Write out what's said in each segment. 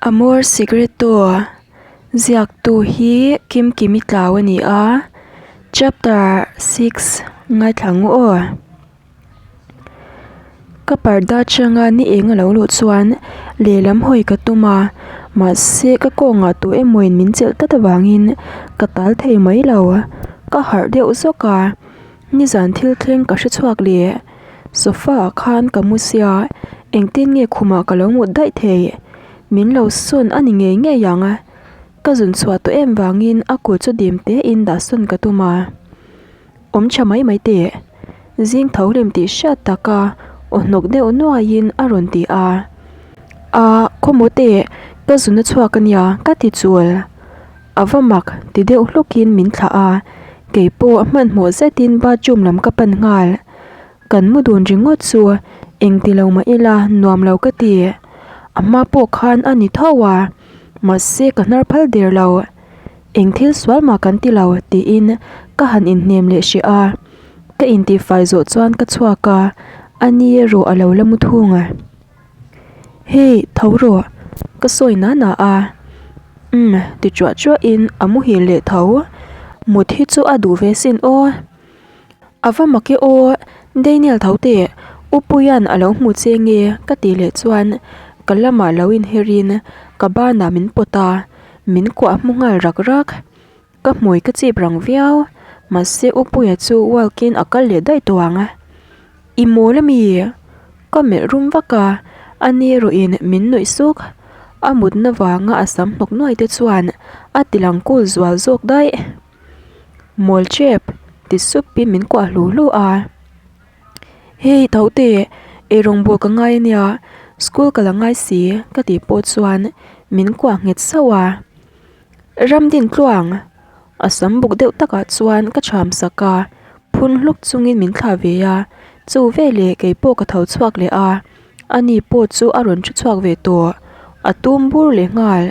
Amor Secreto ziaktu hi Kimkimi Tlau a ni a, chapter 6 ngaithla ang u aw. Ka parda atanga ni eng a lo luh chuan lehlam hawi ka tum a, mahse ka kawngah tu emawin min chelh tlat avangin ka tal thei mai lo. Ka harh deuh zawk a, nizan thil thleng ka hre chhuak leh. Sofa ah khan ka mu sia, engtin nge khumah ka lo mut daih thei? Min lo sawn a ni ngei ngei ang a, ka zun chhuah tawh em vangin a kut chu dim tein dah sawn ka tum a. Awm tha mai mai teh, zing tho hlim tih hriat taka aw hnawk deuh nuaiin a rawn ti a. A, khawmaw teh, ka zun a chhuak a nia ka ti chul. A va mak ti deuh hlukin min thlah a, kei pawh hmanhmawh zetin bathroom lam ka pan nghal. Kan mu dun ringawt chu eng ti lo mah ila nuam lo ka ti. A hma pawh khan a ni tho a, mahse ka hnar phal der lo. Eng thil sual mah kan ti lo tiin ka han inhnem leh hrih a, ka intihfai zawh chuan ka chhuak a, a ni erawh a lo la mu thung a. Hey, tho rawh, ka sawi na na a. Umm, ti chuah chuahin a muhil leh tho. Mut hi chu a duh ve sin aw. A va mak e aw, Daniel tho teh, U Puia'n a lo hmu che nge ka tih leh chuan ka lamah lo inherin ka banah min pawt a, min kuah hmu nghal rak rak. Ka hmui ka chip rang viau, mahse U Puia chu walk-in a kal leh daih tawh ang. I mawl ami? Ka melh rum vak a, a ni erawhin min nuih suk. A mutna vanga a sam hnawk nuai te chuan a ti lang kul zual zawk daih. Mawl chep! ti supin min kuah hlu hlu a. Hei tho teh, eirawngbawl ka ngai ania, school ka la ngai si ka tih pawh chuan min kuah nghet sauh a. Ramdin tluang a sam buk deuh takah chuan ka cham sak a, phun hluk chungin min thlah ve a, chu veleh kei pawh ka tho chhuak leh a, ani pawh chu a rawn thu chhuak ve tawh, a tum bur leh nghal.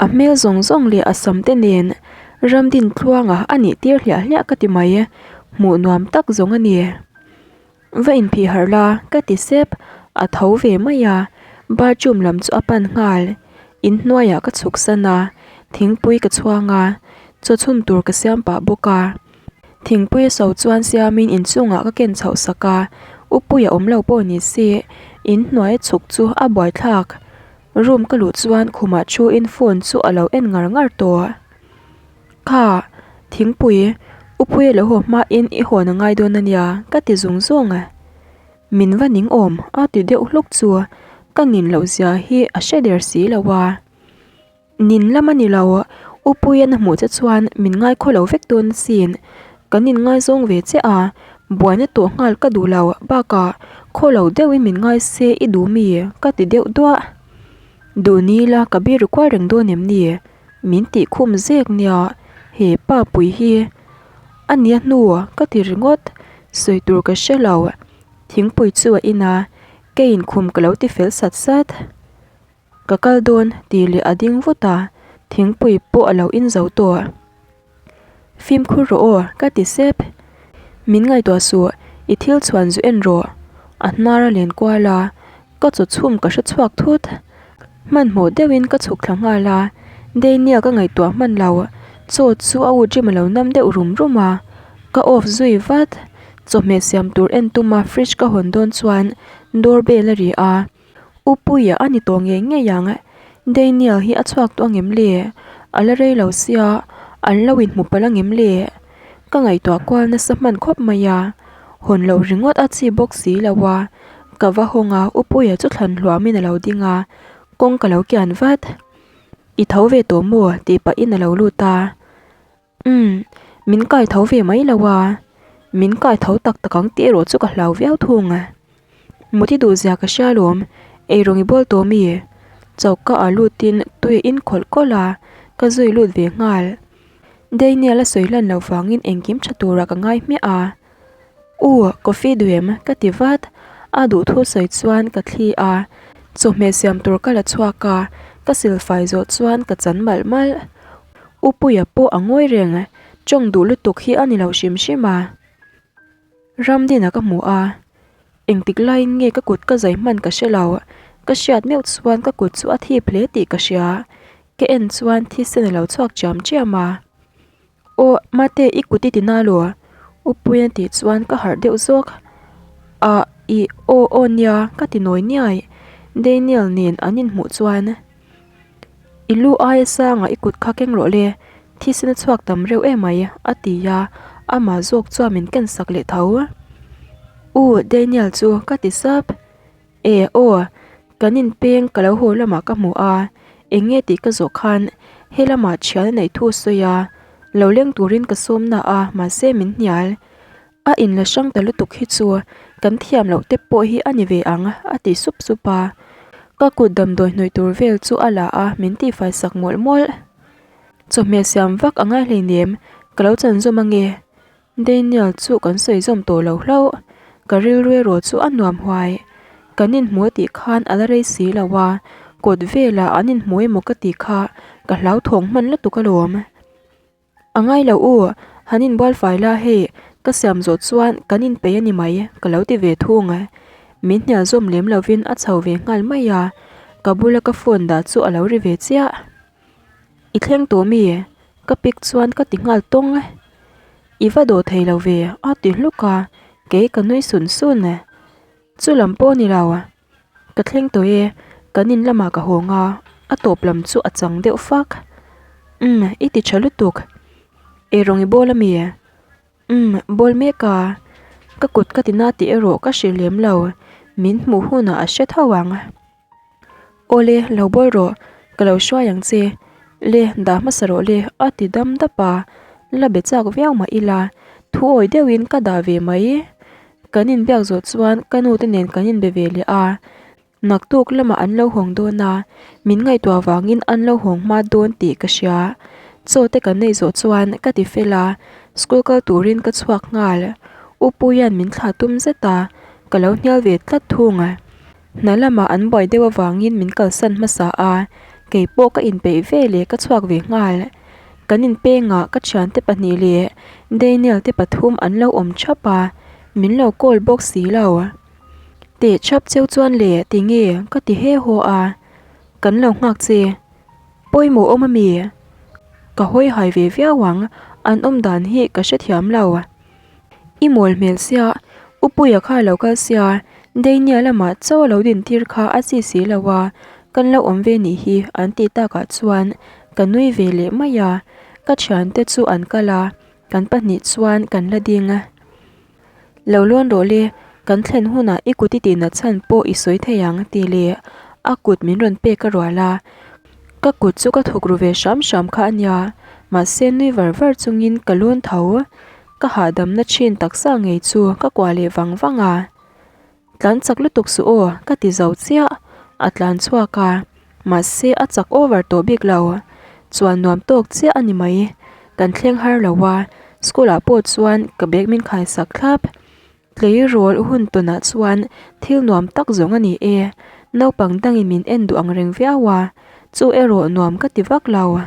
A hmel zawng zawng leh a sam te nen Ramdin tluanga a nih tir hliah hliah ka ti mai, hmuh nuam tak zawng a ni. Va inphih harh la, ka ti sep, a tho ve mai a, bathroom lam chu a pan nghal. Inhnuaiah ka chhuk san a, thingpui ka chhuang a, chaw chhun tur ka siam pah bawk a. Thingpui a so chuan siamin inchungah ka ken chhoh sak a, Upuia awm lo pawh ni se, inhnuai a chhuk chu a buaithlak. Room ka luh chuan khumah thuin phone chu a lo en ngar ngar tawh. Kha, thingpui, Upuia lo haw hmain i hawn a ngai dawn a nia, ka ti zung zung a. Min va ning awm a ti deuh hluk chu ka nin loh zia hi a hre der si lo a. Nin lam a ni lo, Upuia na hmuh che chuan min ngai khaw lo vek dawn asin. Kan inngaizawng ve che a, buaina tawh nghal ka duh lo, bakah khaw lo deuhin min ngai se i duh mi? ka ti deuh duah. Duh ni ila ka bir kual reng dawn em ni? Min tih khum zek nia, he pa pui hi a nia hnu ka ti ringawt, sawi tur ka hre lo. Thingpui chu a in a, keiin khum ka lo ti fel sat sat. Ka kal dawn tih leh a ding vut a, thingpui pawh a lo in zo tawh. Fimkhur rawh aw, ka ti sep. Min ngaihtuah suh, i thil chhuan zu en rawh. A hnar a len kual a, ka chaw chhum ka hre chhuak thut. Hmanhmawh deuhin ka chhuk thla nghal a, Daniel ka ngaihtuah hman lo. Chaw chu a ut rim a lo nam deuh rum rum a, ka off zui vat. Chawhmeh siam tur en tuma fridge ka hawn dawn chuan door bell a ri a. U Puia a ni tawh ngei ngei ang. Daniel hi a chhuak tawh angem le? A la rei lo sia, an lo inhmu palh angem le? Ka ngaihtuah kual nasa hman khawp mai a, hawn loh ringawt a chi bawk si lo a. Ka va hawng a, U Puia chu thlan hluamin a lo ding a, kawng ka lo kian vat. I tho ve tawh maw? tih pahin a lo lut a. Umm, min kai tho ve mai lo a, min kai tho tak tak ang tih erawh chu ka hlau viau thung a. Muti duh zia ka hria alawm, eirawng i bawl tawh mi? Choka ah lutin tui a in khawlh kawlh a, ka zui lut ve nghal. Daniel a sawi hlan loh vangin engkim tha turah ka ngai hmiah a. U, coffee duh em? ka ti vat. A duh thu sawi chuan ka thli a, chawhmeh siam tur ka la chhuak a, ka silfai zawh chuan ka chan malh malh. U Puia pawh a ngawi reng, tawng duh lutuk hi a ni lo hrim hrim a. Ramdina ka hmu a, engtik laiin nge ka kut ka zai hman ka hre lo. Ka hriat meuh chuan ka kut chu a thip hle tih ka hria. Ka en chuan thisen a lo chhuak chiam chiam a. Aw, Mate i kut i ti na lo? U Puian tih chuan ka harh deuh zawk. Ah, ih, aw aw nia, ka ti nawi niai. Daniel nen an inhmuh chuan I lu aia sangah i kut kha keng rawh le, thisen a chhuak tam reuh emai, a ti a, amah zawk chuan min ken sak leh tho. U Daniel chu ka ti sap. E aw, kan inpeng ka lo haw lamah ka hmu a, eng nge tih ka zawh khan he lamah thian a neih thu a sawi a, lo leng turin ka sawm na a, mahse min hnial. A inla hrang ta lutuk hi chu kan thiam loh te pawh hi a ni ve ang a ti sup sup a. Ka kut damdawi hnawih tur vel chu a la a, min tihfai sak mawlh mawlh. Chawhmeh siam vak a ngai hleinem, ka lo chan zawm ange. Daniel chu kan sawi zawm tawh lo hlauh. Ka rilru erawh chu a nuam huai. Kan inhmu a tih khan a la rei si lo a, kawt velah an inhmu emaw ka tih kha ka hlauthawng hman lutuk alawm. A ngai lo u, han inbual fai la hei, ka siam zawh chuan kan inpeih a ni mai, ka lo ti ve thung. Min hnial zawm lem lovin a chho ve nghal mai a, ka bula ka phone dah chu a lo ri ve chiah. I thleng tawh mi? Ka pick chuan ka ti nghal tawng. I va dawh thei lo ve, a ti hluk a, kei ka nui sun sun. Chu lam pawh a ni lo. Ka thleng tawh e, kan in lamah ka hawng a, a tawp lam chu a chang deuh fak. Umm, i ti tha lutuk. Eirawng i bawl ami? Umm, bawl mek a. Ka kut ka ti na tih erawh ka hrilh lem lo, min hmuh hunah a hre tho ang. Awle, lo bawl rawh, ka lo hruai ang che. Le, dah hmasa rawh le, a ti dam dap a. La be chak viau mah ila, thu awi deuhin ka dah ve mai. Kan inbiak zawh chuan ka nu te nen kan inbe ve leh a, naktuk lamah an lo hawng dawn a, min ngaihtuah vangin an lo hawng hma dawn tih ka hria. Chaw te kan neih zawh chuan ka ti fel a, school kal turin ka chhuak nghal. U Puia'n min thlah tum zet a, ka lo hnial ve tlat thung. Hna lamah an buai deuh avangin min kalsan hmasa a, kei pawh ka inpeih ve leh ka chhuak ve nghal. Kan inpengah ka thiante pahnih leh Daniel te pathum an lo awm thap a, min lo call bawk si lo. Teh thap cheu chuan le tinge ka ti he haw a, kan lo nghak che. Pawimawh awm ami? Ka hawi hai ve viau ang, an awm dan hi ka hrethiam lo. I mawl hmel sia, U Puia kha a lo kal sia, Dania lamah chauh a lo din tir kha a chi si lo a, kan lo awm ve nih hi an tih takah chuan ka nui ve leh mai a, ka thiante chu an kal a, kan pahnih chuan kan la ding a. Lo lawn rawh le, kan thlen hunah i kut i tihna chhan pawh i sawi thei ang tih leh a kut min rawn pek a rual a, ka kut chu ka thawk ru ve hram hram kha a nia, mahse nui var var chungin ka lawn tho. Ka hahdamna thin taksa ngei chu ka kuah leh vang vang a, Tlan chak lutuk suh aw ka ti zo chiah, a tlan chhuak a, mahse a chak over tawh bik lo, chuan nuam tawk chiah a ni mai, kan thleng har lo a, school ah pawh chuan ka bag min khai sak thlap, tleirawl hun tawnah chuan thil nuam tak zawng a ni e, naupang dangin min en duh ang reng viau a, chu erawh nuam ka ti vak lo.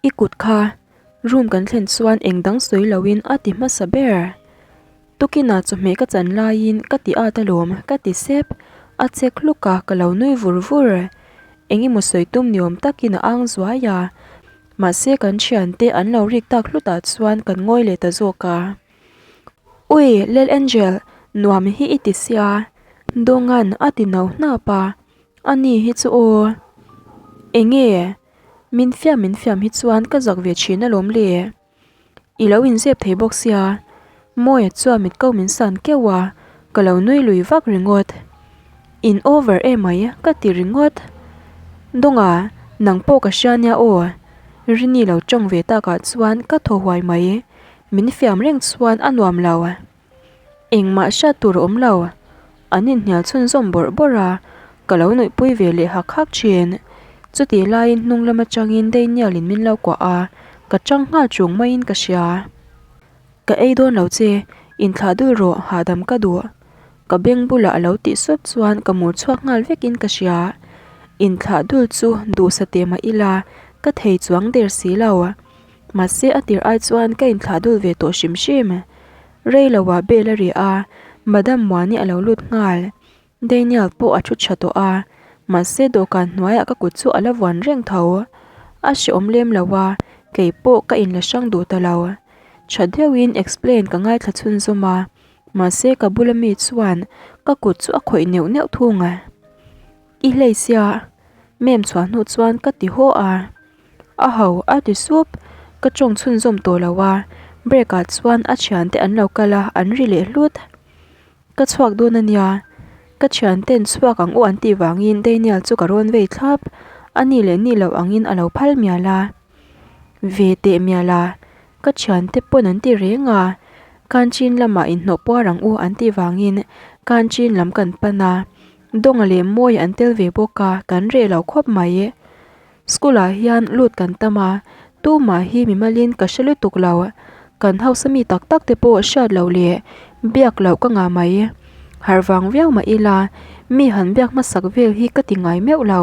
I kut kha room kan thlen chuan eng dang sawi loin a ti hmasa ber. Tukinah chawhmeh ka chan laiin ka ti at alawm ka ti sep. A chek hluk a, ka lo nui vur vur. Eng emaw sawi tum ni awm takin a ang zuai a. Mahse kan thiante an lo rik tak hlutah chuan kan ngawi leh ta zawk a. Ui Lel Angel, nuam hi i ti sia. Dawnga'n a ti no hnap a. Ani hi chu aw. Enge? Min fiam min fiam hi chuan ka zak ve thin alawm le. I lo inzep thei bawk sia. Mawia chuan mit ko min san keuh a, ka lo nui lui vak ringawt. In over emai ka ti ringawt. Dawnga, nang pawh ka hria nia aw. Rini lo tawng ve takah chuan ka thaw huai mai. Min fiam reng chuan a nuam lo. Engmah hriat tur a awm lo. An inhnial chhunzawm bawrh bawrh a, ka lo nuihpui ve leh hak hak thin. Chutih laiin hnung lam atangin Daniel-in min lo kuah a, ka tang nghal chung maiin ka hria. Ka ei dawn lo che, inthlah dul rawh, hahdam ka duh. Ka beng bulah a lo tih sup chuan ka mur chhuak nghal vekin ka hria. Inthlah dul chu duhsa teh mah ila, ka thei chuang der si lo. Mahse a tir ai chuan ka inthlah dul ve tawh hrim hrim. Rei lo ah bel a ri a, Madam Muani a lo lut nghal. Daniel pawh a thu tha tawh a, mahse dawhkan hnuaiah ka kut chu a la vuan reng tho. A hreawm lem lo a, kei pawh ka inla hrang duh ta lo. Tha deuhin explain ka ngaithla chhunzawm a, mahse ka bula mi chuan ka kut chu a khawih neuh neuh thung a. I hlei sia, mem chhuah hnu chuan ka ti haw a. A ho a ti sup, ka tawng chhunzawm tawh lo a, break ah chuan a thiante an lo kal a, an ri leh hlut. Ka chhuak dawn a nia, ka thianten chhuak ang u an tih vangin Daniel chu ka rawn vei thlap, a ni leh ni loh angin a lo phal mial a. Ve teh mial a, ka thiante pawn an ti reng a, Kanchin lamah inhnawh puar ang u an tih vangin Kanchin lam kan pan a, Dawnga leh Mawia an tel ve bawk a, kan reh lo khawp mai. School ah hian lut kan tam a, tumah hi mimalin ka hre lutuk lo. Kan hausa mi tak tak te pawh hriat loh leh biak loh ka ngah mai. Harh vang viau mah ila, mi han biak hmasak vel hi ka ti ngai meuh lo.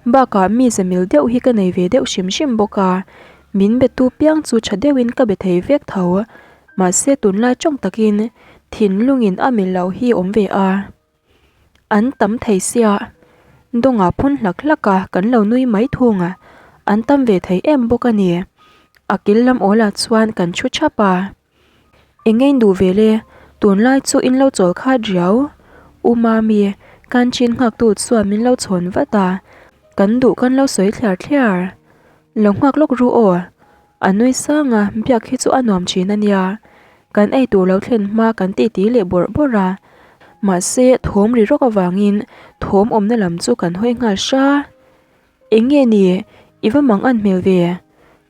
Bakah mi zamil deuh hi ka nei ve deuh hrim hrim bawk a, min betu piang chu tha deuhin ka be thei vek tho. Mahse tunlai tawng takin thinlungin a mil loh hi awm ve a. An tam thei sia, dawngah phun hlak hlak a kan lo nui mai thung a, an tam ve thei em bawk a ni. A kil lam awlah chuan kan thu thap a. Eng nge in duh ve le, tunlai chu in lo chawl khat riau. U Mami, Kanchin nghaktu chuan min lo chhawn vat a, kan duh kan lo sawi thliar thliar. Lo nghak lawk ru aw, A nui sang a, biak hi chu a nuam thin a nia. Kan ei tur lo thlen hma kan titi leh bawrh bawrh a. Mahse, thawm ri rawk avangin thawm awmna lam chu kan hawi nghal hra. Eng nge ni? I va mang an hmel ve.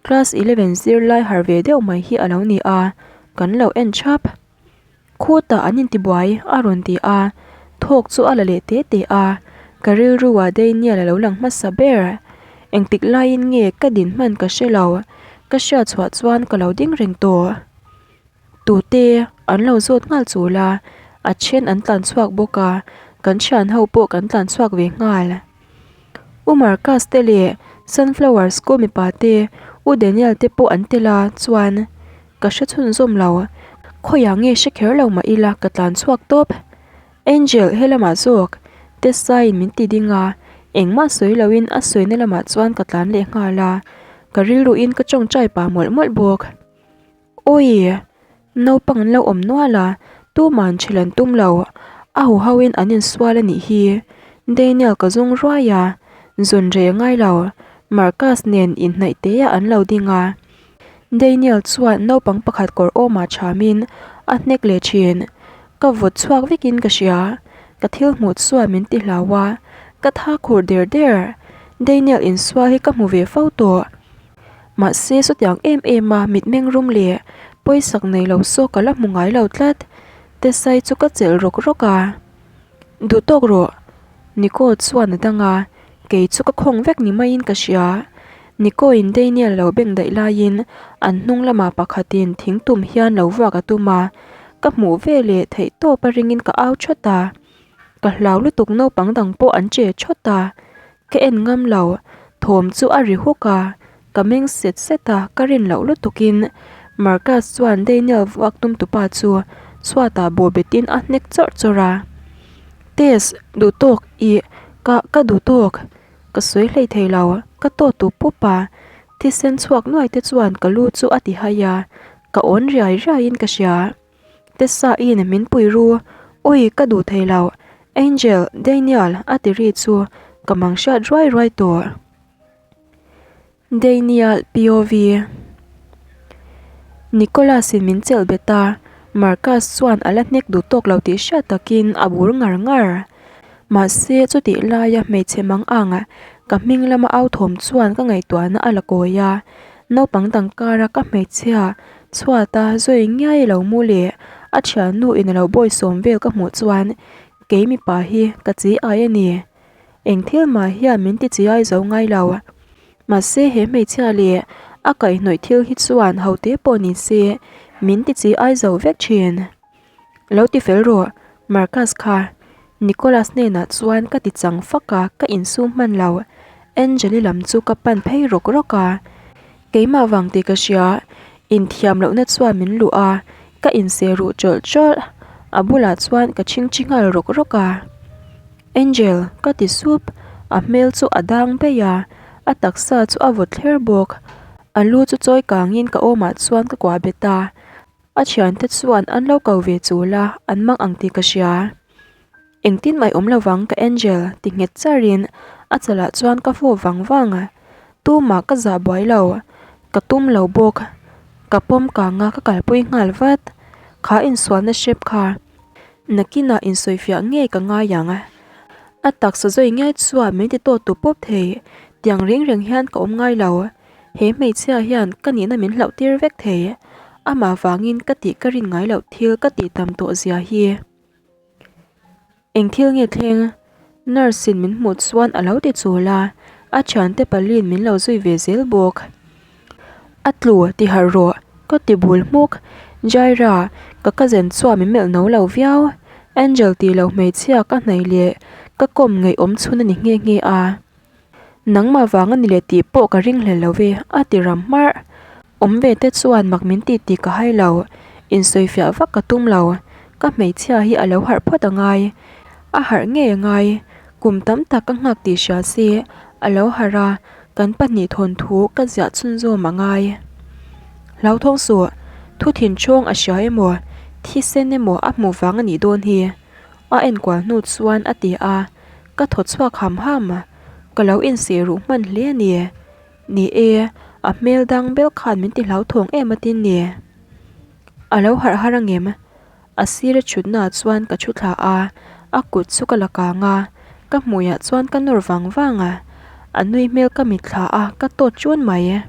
Class 11 zirlai har ve deuh mai hi a lo ni a, kan lo en thap. Khutah an intibuai, a rawn ti a. Thawk chu a la leh te te a. Ka rilruah Daniel a lo lang hmasa ber. Engtik laiin nge ka din hman ka hre lo. Ka hriat chhuah chuan ka lo ding reng tawh. Tute an lo zawt nghal chul a, a then an tlan chhuak bawk a, kan thian ho pawh kan tlan chhuak ve nghal. U Marcus te leh Sunflower School mipa te, U Daniel te pawh an tel a, chuan Ka hre chhunzawm lo. Khawiah nge hre kher lo mah ila ka tlan chhuak tawp. Angel he lamah zawk Tessa-in min ti ding a, engmah sawi loin a sawina lamah chuan ka tlan leh nghal a, ka rilruin ka tawngtai pah mawlh mawlh bawk. Awi! Naupang an lo awm nual a, tuman chhel an tum lo. A huhoin an insual a nih hi. Daniel ka zawng ruai a, zawn reh ngai lo. Marcus nen inhnaih teah an lo ding a. Daniel chuan naupang pakhat kawr awmah thamin a hnek leh thin. Ka vawt chhuak vekin ka hria. Ka thil hmuh chuan min ti hlau a, ka tha khur der der. Daniel insual hi ka hmu ve fo tawh. Mahse sawtiang em em a mitmeng rum leh pawisak nei lo saw ka la hmu ngai lo tlat. Tesai chu ka chelh rawk rawk a. Duh tawk rawh. Nico chuan a dang a, kei chu ka khawng vek ni maiin ka hria. Nico-in Daniel lo beng daih laiin an hnung lamah pakhatin thing tum hian lo vuak a tum a, ka hmuh ve leh theih tawp a ringin ka au thawt a. Ka hlau lutuk naupang dang pawh an che thawt a, ka en ngam lo, thawm chu a ri huk a, ka meng set set a, ka rin loh lutukin Marcus chuan Daniel vuak tum tupa chu chhuatah bawh betin a hnek chawrh chawrh a. Tess, duh tawk i, ka, ka duh tawk. Ka sawi hlei thei lo, ka tawt tu pup a, thisen chhuak nuai te chuan ka lu chu a ti hai a, ka awn riai riaiin ka hria. Tessa in min pui ru, Ui, ka duh thei lo, Angel, Daniel a ti ri chu ka mang hriat ruai ruai tawh. Daniel POV. Nicholas in min chelh bet a, Marcus chuan a la hnek duh tawk lo tih hriat takin a bur ngar ngar. Mahse chutih laia hmeichhe mang ang ka hming lama au thawm chuan ka ngaihtuahna a la kawi a, naupang dang kara ka hmeichhia chhuata zawi ngiai lo mu leh a thiannu in a lo bawisawm vel ka hmuh chuan kei mipa hi ka chi ai a ni. Eng thil mah hian min ti chiai zo ngai lo. Mahse he hmeichhia leh a kaihhnawih thil hi chuan ho te pawh ni se min ti chiai zo vek thin. Lo ti fel rawh Marcus kha Nicholas hnenah chuan ka ti chang fak a, ka insum hman lo. Angeli lam chu ka pan phei rawk rawk a. Keimah vang tih ka hria, inthiam lohna chuan min luh a, ka inseh ruh chawlh chawlh. A bulah chuan ka chingchi nghal rawk rawk a. Angel, ka ti sup. A hmel chu a dang daih a, a taksa chu a vawt thler bawk. A lu chu chawi kangin ka awmah chuan ka kuah bet a. A thiante chuan an lo ko ve chul a, an mang ang tih ka hria. Engtin mai awm lovang ka Angel ti nghet charin a chalah chuan ka fawp vang vang a, tumah ka zah buai lo, ka tum lo bawk, ka pawm kang a ka kalpui nghal vat, kha insualna hrep kha nakinah insawifiah ngei ka ngai ang, a taksa zawi ngiai chuan min ti tawt tu pawp thei, tiang reng reng hian ka awm ngai lo, he hmeichhia hian ka nihna min hlauh tir vek thei, amah vangin ka tih ka rin ngai loh thil ka tih tam tawh zia hi. Eng thil nge thleng? Nurse in min hmuh chuan a lo ti chul a, a thiante paliin min lo zui ve zel bawk. A tlu ti harh rawh, ka ti bul hmuk. Jaira, ka cousin chuan min melh no lo viau. Angel tih loh hmeichhia ka hnaih leh ka kawm ngaihawm chhun a ni nghe nghe a. Nangmah vang a ni leh tih pawh ka ring hlel lo ve, a ti ram hmarh. Awm ve te chuan mak min ti tih ka hai lo, insawifiah vak ka tum lo. Ka hmeichhia hi a lo harh phawt a ngai. A harh ngei a ngai. Kum tam tak ka nghak tih hria si, a lo harh a, kan pahnih thawnthu ka ziah chhunzawm a ngai. Hlauthawng suh, thu thinchawng a hria emaw, thisen emaw a hmuh vang a nih dawn hi. A enkual hnu chuan a ti a, ka thaw chhuak ham ham. Ka lo inseh ruh hman hle a ni. Ni e, a hmel dang bel khan min ti hlauthawng em a tin ni. A lo harh har angem? A sira chhutnaah chuan ka thu thla a, a kut chu ka la kang a, ka hmuiah chuan ka nawr vang vang a, a nui hmel ka mitthla a, ka tawt chun mai.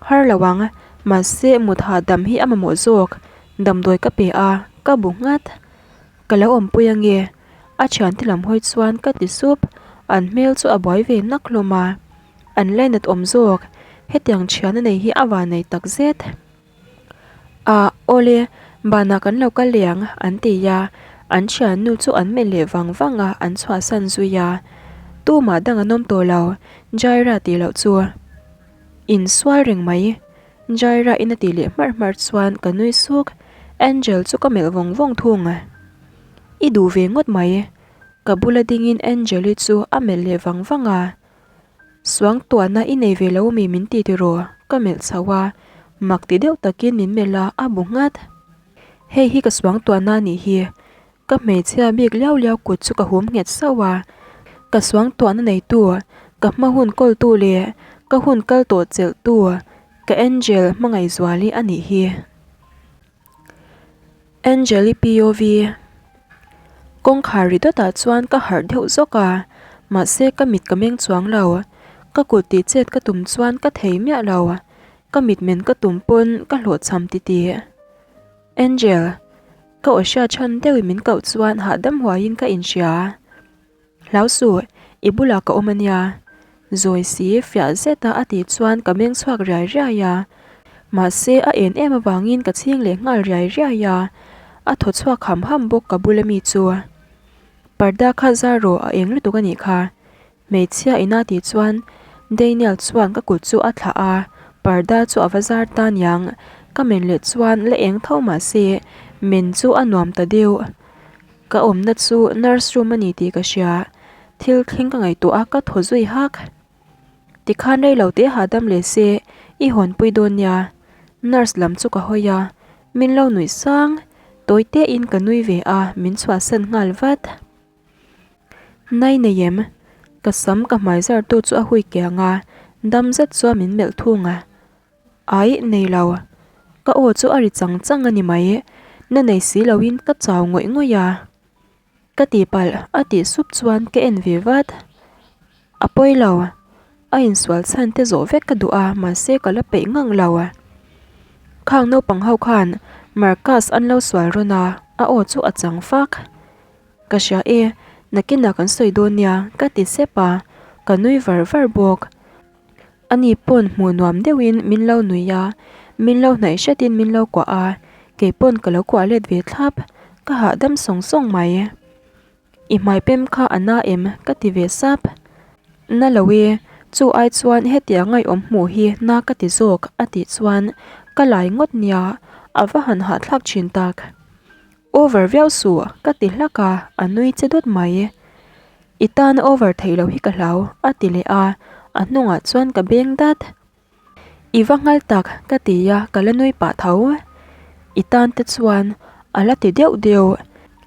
Har lo ang, mahse mut hahdam hi a mamawh zawk, damdawi ka pe a, ka bu nghat. Ka lo awmpui ange, a thiante lam hawi chuan ka ti sup, an hmel chu a buai ve nak hlawm a, an lainat awm zawk, hetiang thian a nei hi a van nei tak zet. Ah awle, banah kan lo kal leh ang an ti a, an thiannu chu an melh leh vang vang a, an chhuahsan zui a, tumah dang an awm tawh lo, Jaira tih loh chu insual reng mai. Jaira in a tih leh hmarh hmarh chuan ka nui suk, Angel chu ka melh vawng vawng thung. I duh ve ngawt mai. Ka bula dingin Angel-i chu a melh leh vang vang a. Suangtuahna i nei ve lo mi min ti tiraw? Ka melh chho a, mak ti deuh takin min melh a, a bu nghat. Hei hi ka suangtuahna a nih hi. Ka hmeichhia bik liau liau kut chu ka hum nghet sauh a, ka suangtuahna neitu, ka hma hun kawltu leh ka hun kal tawh chelhtu ka Angel hmangaihzuali a nih hi. Angel-i POV Kawngkhar ri dawtah chuan ka harh deuh zawk a, mahse ka mit ka meng chuang lo. Ka kut tih chet ka tum chuan ka thei miah lo. Ka mitmen ka tum pawn ka hlawhchham titih. Angel. Ka aw hriat chhan deuhin min koh chuan hahdam huaiin ka inhria. Hlau suh, i bulah ka awm a nia. Zawi si fiah zeta a tih chuan ka meng chhuak riai riai a. Mahse a en em avangin ka chhing leh nghal riai riai a. A thaw chhuak ham ham bawk ka bula mi chu. Parda kha zar rawh a eng lutuk a nih kha. Hmeichhia ina tih chuan Daniel chuan ka kut chu a thlah a, parda chu a va zar ta niang. Ka men leh chuan la eng tho mah se men chu a nuam ta deuh. Ka awmna chu nurse room a ni tih ka hria, thil thleng ka ngaihtuah a ka thaw zui hak. Tikhan rei lo te hahdam leh se i hawnpui dawn nia. Nurse lam chu ka hawi a, min lo nuih sang. Tawi tein ka nui ve a, min chhuahsan nghal vat. Nai nei em? Ka sam ka hmai zar tu chu a hui kiang a, dam zet chuan min melh thung a. Aih, nei lo. Ka aw chu a ri chang chang a ni mai. Na nei si loin ka chau ngawih ngawih a. Ka tihpalh a tih sup chuan ka en ve vat. A pawi lo. A insual chhan te zawh vek ka duh a, mahse ka la peih ngang lo. Khang naupang ho khan Marcus an lo sual rawn a, a aw chu a chang fak. Ka hria e, nakinah kan sawi dawn nia, ka ti sep a, ka nui var var bawk. Ani pawn hmuh nuam deuhin min lo nui a, min lo hnaih hretin min lo kuah a, kei pawn ka lo kuah let ve thlap, ka hahdam sawng sawng mai. I hmai pem kha a na em? ka ti ve sap. Na lo e, chu ai chuan hetiang ngaihawm hmuh hi na ka ti zawk a tih chuan ka lai ngawt nia, a va han hahthlak thin tak. Over viau suh, ka ti hlak a, a nui che dawt mai. I tan over theih loh hi ka hlau, a ti leh a, a hnungah chuan ka beng dat. I va nghal tak, ka ti a, ka la nui pah tho. I tan te chuan a la ti deuh deuh.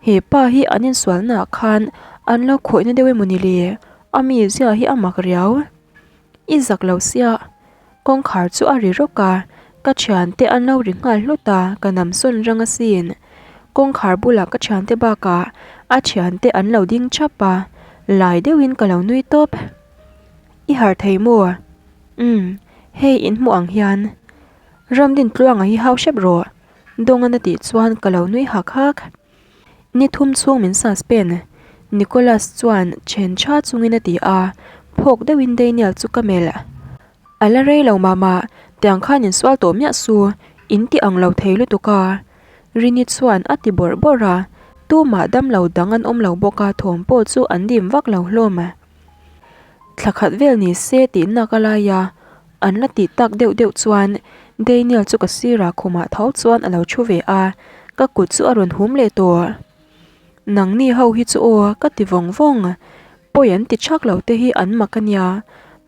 He pa hi an insualnaah khan an lo khawihna deuh emaw ni le? A mizia hi a mak riau. I zak lo sia. Kawngkhar chu a ri rawk a, ka thiante an lo ri nghal hlut a, ka nam sawn rang asin. Kawngkhar bulah ka thiante bakah a thiante an lo ding thap a, lai deuhin ka lo nui tawp. I harh thei maw? Umm, hei in hmuh ang hian. Ramdintluanga hi hau hrep rawh, Dawngan a tih chuan ka lo nui hak hak. Ni thum chhung min suspend, Nicholas chuan then tha chungin a ti a, phawk deuhin Daniel chu ka melh. A la rei lo mah mah, tiang khan insual tawh miah su, in ti ang lo thei lutuk a. Rini chuan a ti bawrh bawrh a, tumah damlo dang an awm lo bawk a thawm pawh chu an dim vak lo hlawm. Thla khat vel ni se tih nak a lai a, an la tih tak deuh deuh chuan Daniel chu ka sirah khumah tho chuan a lo thu ve a, ka kut chu a rawn hum leh tawh. Nangni ho hi chu aw ka ti vawng vawng, pawi an ti thak lo te hi an mak a nia,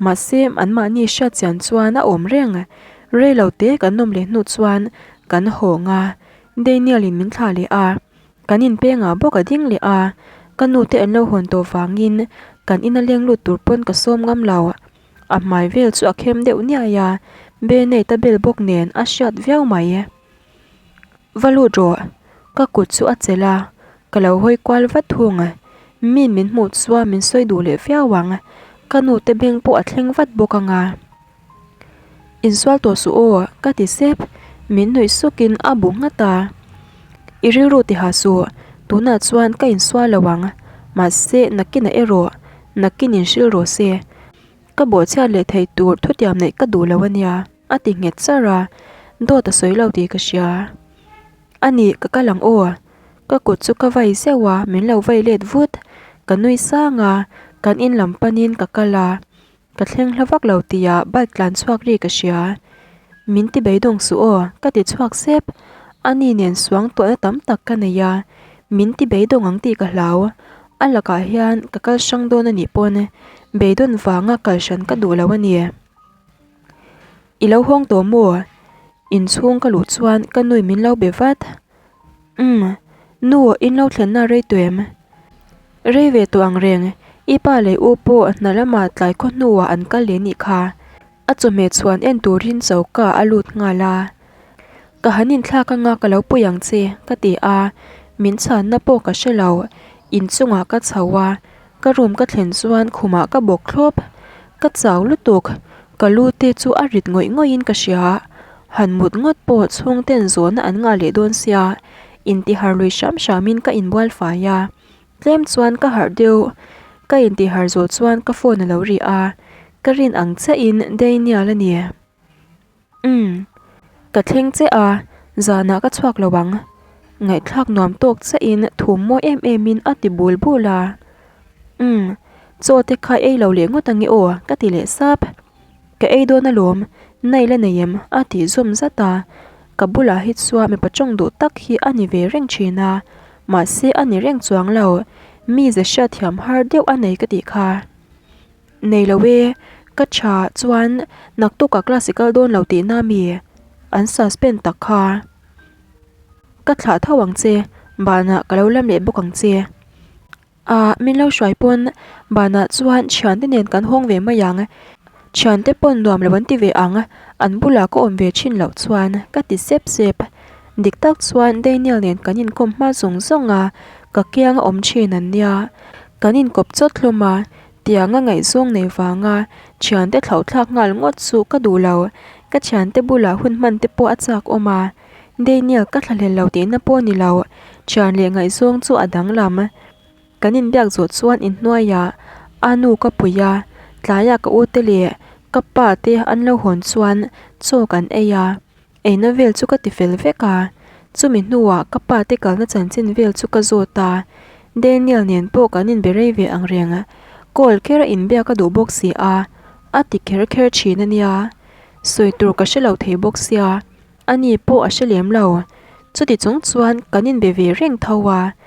mahse anmahni hriat chian chuan a awm reng, rei lo te kan awm leh hnu chuan kan hawng a, Daniel in min thlah leh a. Kan inpengah bawk a ding leh a, ka nu te an lo hawn tawh vangin kan ina leng lut tur pawn ka sawm ngam lo. A hmai vel chu a khem deuh niai a, Benate a bel bawk nen a hriat viau mai. Va lut rawh, ka kut chu a chelh a, ka lo hawi kual vat thung. Min min hmuh chuan min sawi duh leh viau ang, ka nu te beng pawh a thleng vat bawk ang a. Insual tawh suh aw, ka ti sep. Min nuih sukin a bu nghat a. I rilru ti ha suh, tunah chuan ka insual lo ang. Mahse, nakinah erawh, nakin inhrilh rawh se. Ka bawhchhiat leh theih tur thutiam neih ka duh lo a nia, a ti nghet char a. Dawt a sawi lo tih ka hria. A nih, ka kal ang aw. Ka kut chu ka vai zeuh a, min lo vai let vut. Ka nui sang a, kan in lam panin ka kal a. Ka thleng hla vak lo tia bike tlan chhuak ri ka hria. Min ti beidawng suh aw, ka ti chhuak sep. Ani nen suang tuahna tam tak ka nei a, min ti beidawng ang tih ka hlau. A lakah hian ka kal hrang dawn a nih pawn beidawn vanga kal hran ka duh lo a ni. I lo hawng tawh maw? Inchhung ka luh chuan ka nui min lo be vat. Umm, nu, in lo thlenna rei tawh em? Rei ve tawh ang reng, i pa leh u pawh hna lamah tlai khaw hnuah an kal leh nih kha. A chawhmeh chhuan en turin choka a lut nghal a. Ka han inthlak anga ka lo pui ang che, ka ti a, min chhanna pawh ka hre lo. Inchungah ka chho a, Ka room ka thlen chuan khumah ka bawk thlawp. Ka chau lutuk, ka lu te chu a rit ngawih ngawih in ka hria. Han mut ngawt pawh chhungten zawhna an ngah leh dawn sia, intihar lui hram hram in ka inbual fai a. Tlem chuan ka harh deuh, ka intihar zawh chuan ka phone a lo ri a, ka rin ang chiah in Daniel a ni. Umm, ka thleng che a, zanah ka chhuak lo ang. Ngaihthlak nuam tawk chiahin thum mawi em emin a ti bul bul a. Umm, chaw te kha ei lo leh ngawt ange aw, ka ti leh sap. Ka ei dawn alawm, nai la nei em? a tih zawm zat a. Ka bulah hi chuan mipa tawng duh tak hi a ni ve reng thin a, mahse a ni reng chuang lo, mize hriatthiam har deuh a nei ka tih kha. Nei lo e, ka tha chuan naktukah class i kal dawn lo tihna mi an suspend tak kha. Ka thlah tho ang che, banah ka lo lam leh bawk ang che. Ah, min lo hruai pawn banah chuan thiante nen kan hawng ve mai ang. Thiante pawn nuam lo an ti ve ang, an bulah ka awm ve thin loh chuan ka ti sep sep. Dik tak chuan Daniel nen kan inkawm hma zawng zawng a, ka kiang a awm thin an nia. Kan inkawp chawt hlawm a, tianga ngaihzawng nei vanga thiante thlauhthlak nghal ngawt chu ka duh lo. Ka thiante bulah hun hman te pawh a chak awm a, Daniel ka thlahlel lo tihna pawh ni lo, thian leh ngaihzawng chu a danglam. Kan inbiak zawh chuan inhnuaiah a nu ka pui a, tlaiah ka ute leh ka pa te an lo hawn chuan chaw kan ei a. Eina vel chu ka ti fel vek a, chumi hnuah ka pa te kalna chanchin vel chu ka zawt a, Daniel nen pawh kan inbe rei ve ang reng, call kher a inbiak a duh bawk si a, a ti kher kher thin a nia, sawi tur ka hre lo thei bawk sia, ani pawh a hre lem lo. Chuti chung chuan kan inbe ve reng tho a.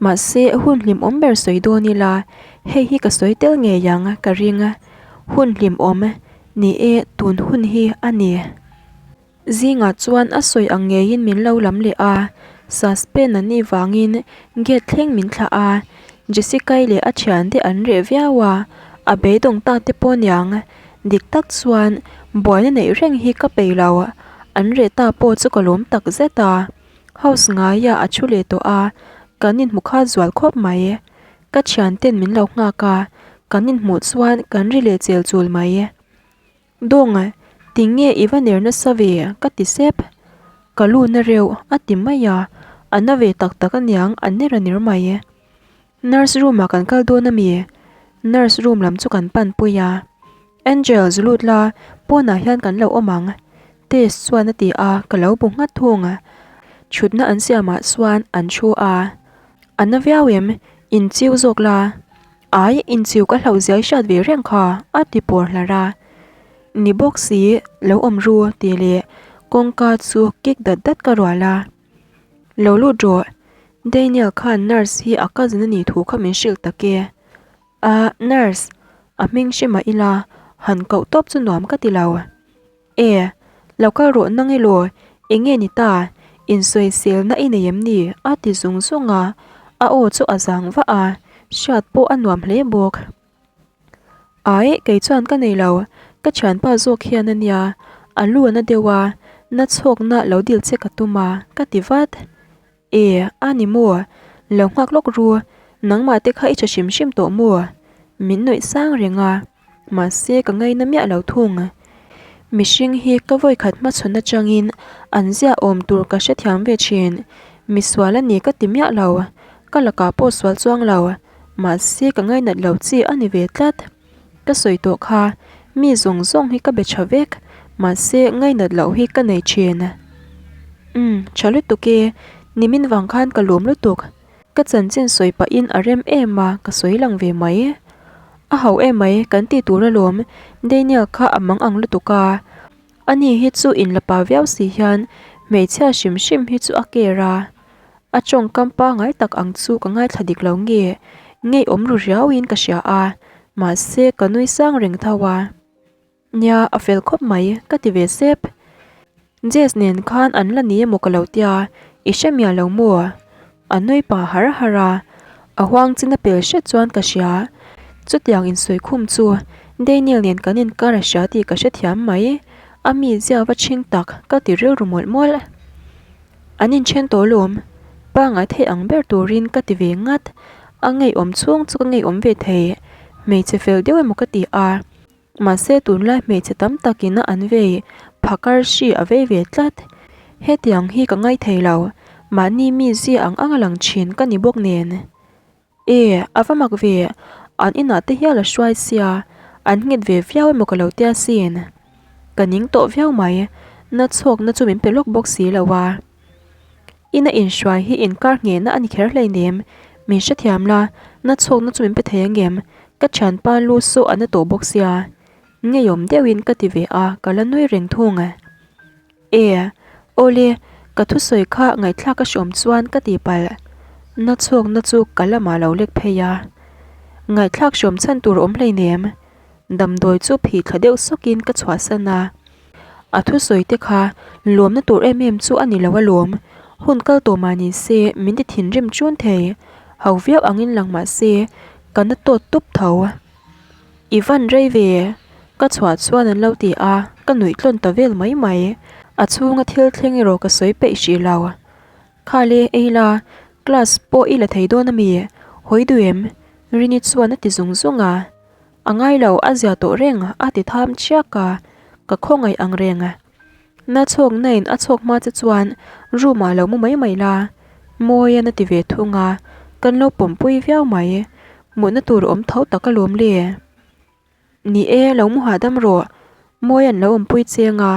Mahse, hun hlimawm ber sawi dawn ila, hei hi ka sawi tel ngei ang ka ring. Hun hlimawm ni e tun hun hi a ni. Zingah chuan a sawi ang ngeiin min lo lam leh a, suspend an nih vangin gate thleng min thlah a, Jessica-i leh a thiante an reh viau a, a beidawng ta te pawh niang, dik tak chuan buaina neih reng hi ka peih lo, an reh ta pawh chu ka lawm tak zet a, house ngaiah a thu leh tawh a, kan inhmu kha zual khawp mai, ka thianten min lo nghak a, kan inhmuh chuan kan ri leh chel chul mai. Dawng, tinge i va ner nasa ve? ka ti sep. Ka lu na reuh, a ti mai a, a na ve tak tak aniang, a ner a ner mai. Nurse room ah kan kal dawn ami? Nurse room lam chu kan pan pui a. Angel, zu lut la, pawnah hian kan lo awm ang. Tess chuan a ti a, ka lo bu nghat thung. Thutna an siamah chuan an thu a. A na viau em? Inchiu zawk la. Ai, inchiu ka hlauh zia i hriat ve reng kha, a ti pawr hlar a. Ni bawk si, lo awm ru, tih leh kawngka chu kik dat dat ka rual a. Lo lut rawh, Daniel khan nurse hi a cousin a nih thu kha min hrilh tak e. A, nurse, a hming hre mah ila, han koh tawp chu nuam ka ti lo. E, lo kal rawh nang elaw, eng nge ni ta, insawiselna i nei em ni? a ti zung zung a, a aw chu a zang vah a, hriat pawh a nuam hle bawk. Ai, kei chuan ka nei lo, ka thianpa zawk hian a nia, a lu a na deuh a, na chhawkna lo dil che ka tum a, ka ti vat. E, a ni maw? Lo nghak lawk ru, nangmah te kha i tha hrim hrim tawh maw? Min nuih sang reng a, mahse ka ngaina miah lo thung. Mihring hi ka vawikhat hmachhawn atangin an ziah awm tur ka hrethiam ve thin. Misual a ni ka ti miah lo, ka lakah pawh sual chuang lo, mahse ka ngainat lo chi a ni ve tlat. Ka sawi tawh kha, mi zawng zawng hi ka be tha vek, mahse ngainat loh hi ka nei thin. Umm, tha lutuk e, nimin vang khan ka lawm lutuk. Ka chanchin sawi pahin a rem em a, ka sawi lang ve mai. A ho em mai, kan tih tur alawm, Daniel kha a mang ang lutuk a. Ani hi chu inla pa viau si hian hmeichhia hrim hrim hi chu a care a. A tawngkam pangngai tak ang chu ka ngaithla dik lo nge, ngeiawm ru riauin ka hria a, mahse ka nui sang reng tho a. Nia, a fel khawp mai, ka ti ve sep. Jess nen khan an la ni emaw ka lo tia, i hre miah lo maw? A nui pa har har a, a huang chin a pel hret chuan ka hria. Chutiang insawi khum chu Daniel nen kan inkar a hria tih ka hrethiam mai, a mizia va chhing tak ka ti rilru mawlh mawlh. An inthen tawh lawm, pangngai theih ang ber turin ka ti ve ngat. A ngeiawm chhung chu ka ngeiawm ve thei, hmeichhe fel deuh emaw ka ti a. Mahse tunlai hmeichhe tam takin a an vei, phakar hri a vei ve tlat. Hetiang hi ka ngai thei lo, mahni mi zia ang ang a lang thin ka ni bawk nen. E, a va mak ve, an inah te hial a hruai sia, an nghet ve viau emaw ka lo tia sin. Ka ning tawh viau mai, na chhawkna chu min pe lawk bawk si lo a. Ina inhruai hi inkar nghehna a ni kher hleinem, min hrethiam la, na chhawkna chu min pe thei angem, ka thianpa lu saw a na tawh bawk sia. Ngeiawm deuhin ka ti ve a, ka la nui reng thung. E, awle, ka thusawi kha ngaihthlak a hreawm chuan ka ti palh. Na chhuakna chu ka lamah lo lek phei a. Ngaihthlak hreawm chhan tur awm hleinem. Damdawi chu phih thla deuh sawkin ka chhuahsan a. A thusawi te kha lawmna tur em em chu a ni lo alawm. Hun kal tawh mah ni se min ti thinrim chun thei. Ho viau angin lang mah se ka na tawt tup tho. I van rei ve, ka chhuah chuan an lo ti a, ka nuih tlawn ta vel mai mai. A chhunga thil thleng erawh ka sawi peih hrih lo. Khale, ei la, class pawh i la thei dawn ami? Hawi duh em? Rini chuan a ti zung zung a. A ngai lo, a zia tawh reng, a ti tham chiak a, ka khawngaih ang reng. Na chhawk na in a chhawk hma che chuan room ah lo mu mai mai la, Mawian a ti ve thung a, kan lo pawmpui viau mai, mutna tur awm tho tak alawm le. Ni e, lo mu hahdam rawh, Mawian lo awmpui cheng a,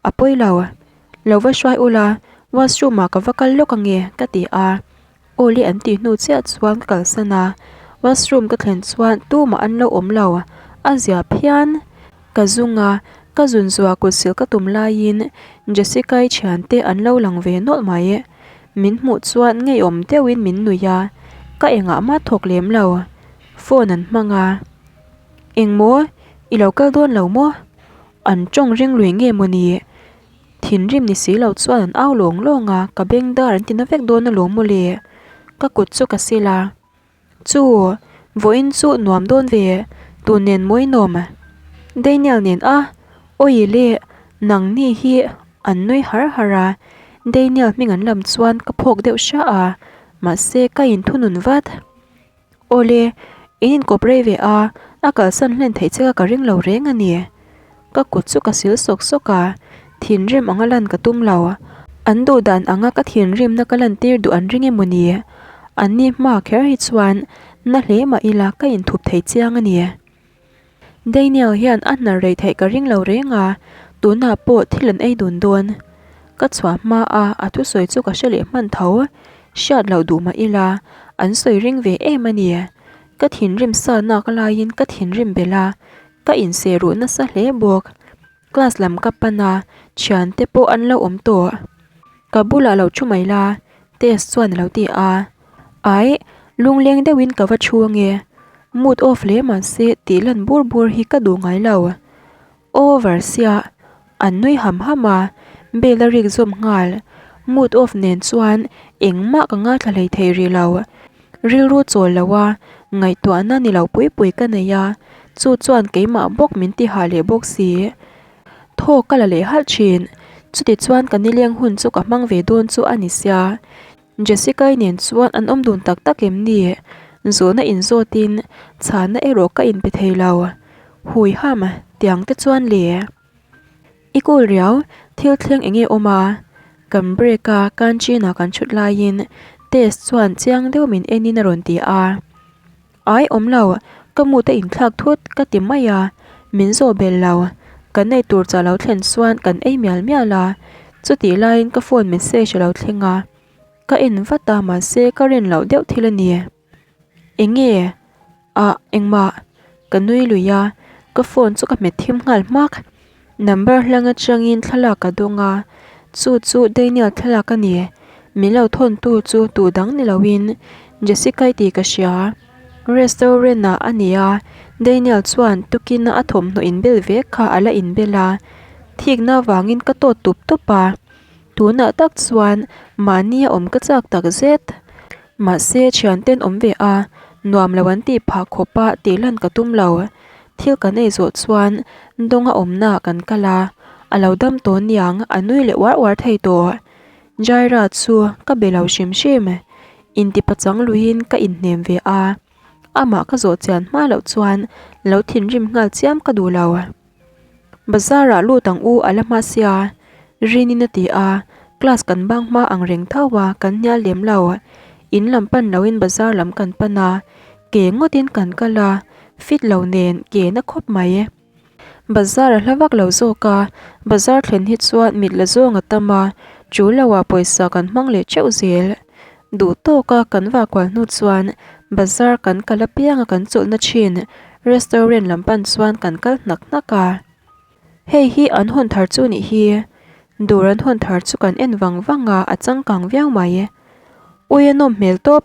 a pawi lo, lo va hruai ula washroom ah ka va kal lawk ange ka ti a, Aw le an tih hnu chiah chuan ka kalsan a, washroom ka thlen chuan tumah an lo awm lo, a zia phian. Ka zung a, ka zun zuah kut sil ka tum laiin Jessica-i thiante an lo lang ve nawlh mai. Min hmuh chuan ngeiawm deuhin min nuih a, ka engah mah thawk lem lo. Phone an hmang a. Engmaw? I lo kal dawn lo maw? An tawng ring lui nge maw ni? Thinrim ni si lo chuan an au lawng lawng a, ka beng dar an ti na vek dawn alawm maw le? Ka kut chu ka sil a. Chu, vawiin chu nuam dawn ve, tun nen mawi nawm. Daniel nen a, Awi le, nangni hi an nui har har a, Daniel hming an lam chuan ka phawk deuh hra a, mahse ka inthunun vat. Awle, in inkawp rei ve a, a kalsan hlen theih che kha ka ring lo reng a ni. Ka kut chu ka sil sawk sawk a, thinrim anga lan ka tum lo. An duh dan anga ka thinrimna ka lantir duh an ring emaw ni? Anni hma kher hi chuan na hle mah ila ka inthup thei chiang a ni. Daniel hian a hnar rei theih ka ring lo reng a, tunah pawh thil an ei dun dawn. Ka chhuah hma a, a thusawi chu ka hre leh hman tho. Hriat loh duh mah ila, an sawi ring ve em a ni. Ka thinrim sa nak laiin ka thinrim belh a, ka inseh ruh nasa hle bawk. Class lam ka pan a, thiante pawh an lo awm tawh. Ka bulah lo thu mai la, test chuan a lo ti a. Aih, lungleng deuhin ka va thu ange. Mood off hle mahse tih lan bur bur hi ka duh ngai lo. Over sia, an nui ham ham a, bell a rik zawm nghal. Mood off nen chuan engmah ka ngaithla hlei thei rih lo. Rilru chawl lo a, ngaihtuahna ni lo pui pui ka nei a, chu chuan keimah bawk min ti hah leh bawk si. Thaw ka la leh halh thin, chuti chuan ka nileng hun chu ka hmang ve dawn chu a ni sia. Jessica-i nen chuan an awm dun tak tak em ni? Zawhna inzawtin chhana erawh ka inpe thei lo. Hui ham, tiang te chuan le. I cool riau, thil thleng eng nge awm a? Kan break a, canteen ah kan thut laiin test chuan chiang deuh min enin a rawn ti a. Ai awm lo, ka mood a inthlak thut ka ti mai a, min zawh bel lo. Kan ei tur chah lo thlen chuan kan ei mial mial a, chutih laiin ka phone message a lo thleng a. Ka en vat a mahse ka rin loh deuh thil a ni. Eng nge? Ah, engmah. Ka nui lui a, ka phone chu ka hmet thim nghal hmak. Number hlang atangin thlalak ka dawng a, chu chu Daniel thlalak a ni. Min lo thawntu chu tu dang ni loin Jessica-i tih ka hria. Restaurant ah a ni a, Daniel chuan tukin a thawmhnaw inbel vek kha a la inbel a. Thikna vangin ka tawt tup tup a. Tunah tak chuan mahni a awm ka chak tak zet. Mahse thianten awm ve a, nuam lo an tih phah khawp a tih lan ka tum lo. Thil kan ei zawh chuan dawnga awmna kan kal a, a lo dam tawh niang a nui leh uar uar thei tawh. Jaira chu ka be lo hrim hrim. Intipachang luiin ka inhnem ve a, amah ka zawh chian hma loh chuan lo thinrim nghal chiam ka duh lo. Bazar ah lut ang u a la hma sia, Rinin a ti a, class kan bang hma ang reng tho a, kan hnial lem lo. In lam pan lo in bazar lam kan pan a, ke ngawt in kan kal a, fit lo nen ke na khawp mai. Bazar a hla vak lo zawk a, bazar thlen hi chuan mit la zawng a tam a, tul lo ah pawisa kan hmang leh teuh zel. Duh tawka kan vah kual hnu chuan bazar kan kal apianga kan chawlhna thin restaurant lam pan chuan kan kal hnak hnak a. Hei hi an hawn thar chu nih hi. Dawr an hawn thar chu kan en vang vang a, a changkang viau mai. Ui a nawm hmel tawp.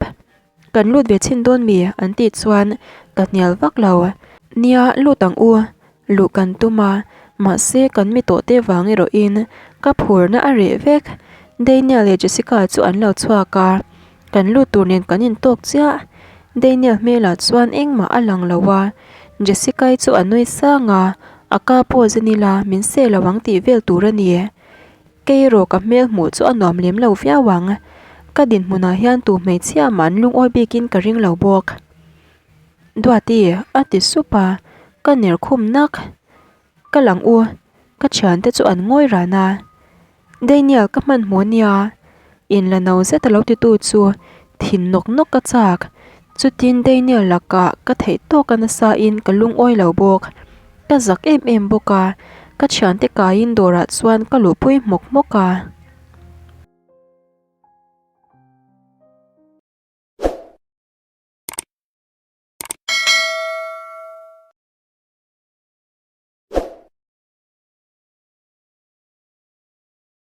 Kan lut ve chhin dawn mi an tih chuan ka hnial vak lo. Nia lut ang u. Luh kan tum a, mahse kan mi tawh te vang erawhin ka phurna a reh vek. Daniel leh Jessica chu an lo chhuak a, kan lut tur nen kan intawk chiah. Daniel hmelah chuan engmah a lang lo a, Jessica-i chu a nui sang a, a ka pawh zin ila min seh lo ang tih vel tur a ni. Kei erawh ka hmel hmuh chu a nuam lem lo viau ang. Ka dinhmunah hian tu hmeichhia mah an lungawi bikin ka ring lo bawk. Duati, a ti sup a, ka ner khum nak. Ka lang u, ka thiante chu an ngawi ran a. Daniel ka hmanhmawh nia, in la no zet a lo titu chu thin nawk nawk ka chak. Chutin Daniel lakah ka theih tawk a nasa in ka lungawi lo bawk. Ka zak em em bawk a, ka thiante kaiin dawrah chuan ka luhpui hmawk hmawk a.